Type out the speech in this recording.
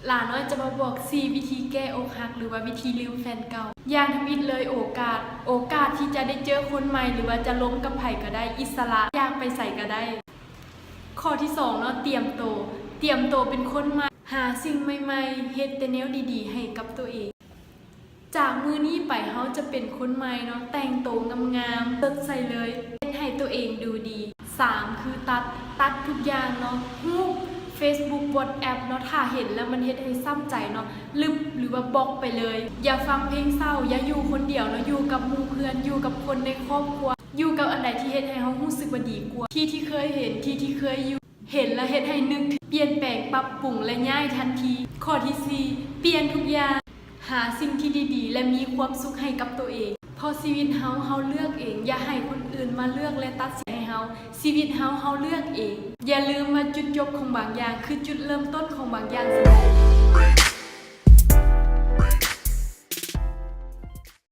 ຫຼ້ານ້ອຍຈະມາບອກສີ່ວິທີແກ້ອົກຫັກ ຫຼືວ່າວິທີລືມແຟນເກົ່າ. ຢ່າງທຳອິດເລີຍ ໂອກາດ, ໂອກາດທີ່ຈະໄດ້ເຈີຄົນໃໝ່ ຫຼືວ່າຈະລົມກັບໃຜກໍໄດ້, ອິດສະຫຼະ, ຢາກໄປໃສກໍໄດ້. ຂໍ້ທີສອງເນາະ, ຕຽມໂຕ, ຕຽມໂຕເປັນຄົນໃໝ່, ຫາສິ່ງໃໝ່ໆ, ເຮັດແຕ່ແນວດີໆໃຫ້ກັບຕົວເອງ. ຈາກມື້ນີ້ໄປເຮົາຈະເປັນຄົນໃໝ່ເນາະ, ແຕ່ງໂຕງາມໆ ສົດໃສເລີຍ, ເຮັດໃຫ້ຕົວເອງດູດີ. ສາມ ຄືຕັດ, ຕັດທຸກຢ່າງເນາະ, ຮູບ Facebook WhatsApp ເນາະ, ຖ້າເຫັນແລ້ວມັນເຮັດໃຫ້ຊ້ຳໃຈເນາະ, ລຶບ ຫຼືວ່າບລັອກໄປເລີຍ. ຢ່າຟັງເພງເສົ້າ, ຢ່າຢູ່ຄົນດຽວເນາະ, ຢູ່ກັບໝູ່ເພື່ອນ, ຢູ່ກັບຄົນໃນຄອບຄົວ, ຢູ່ກັບອັນໃດທີ່ເຮັດໃຫ້ເຮົາຮູ້ສຶກວ່າດີກວ່າ. ທີ່ທີ່ເຄີຍເຫັນ, ທີ່ທີ່ເຄີຍຢູ່, ເຫັນແລ້ວເຮັດໃຫ້ນຶກ, ປ່ຽນແປງ, ປັບປຸງ ແລະ ຍ້າຍທັນທີ. ຂໍ້ທີສີ່ ປ່ຽນທຸກຢ່າງ, ຫາສິ່ງທີ່ດີໆ ແລະ ມີຄວາມສຸກໃຫ້ກັບຕົວເອງ. ເພາະຊີວິດເຮົາ, ເຮົາເລືອກເອງ, ຢ່າໃຫ້ຄົນອື່ນມາເລືອກ ແລະ ຕັດສິນໃຫ້ເຮົາ. ຊີວິດເຮົາ, ເຮົາເລືອກເອງ. ຢ່າລືມວ່າຈຸດຈົບຂອງບາງຢ່າງ ຄືຈຸດເລີ່ມຕົ້ນຂອງບາງຢ່າງສຳເລັດ.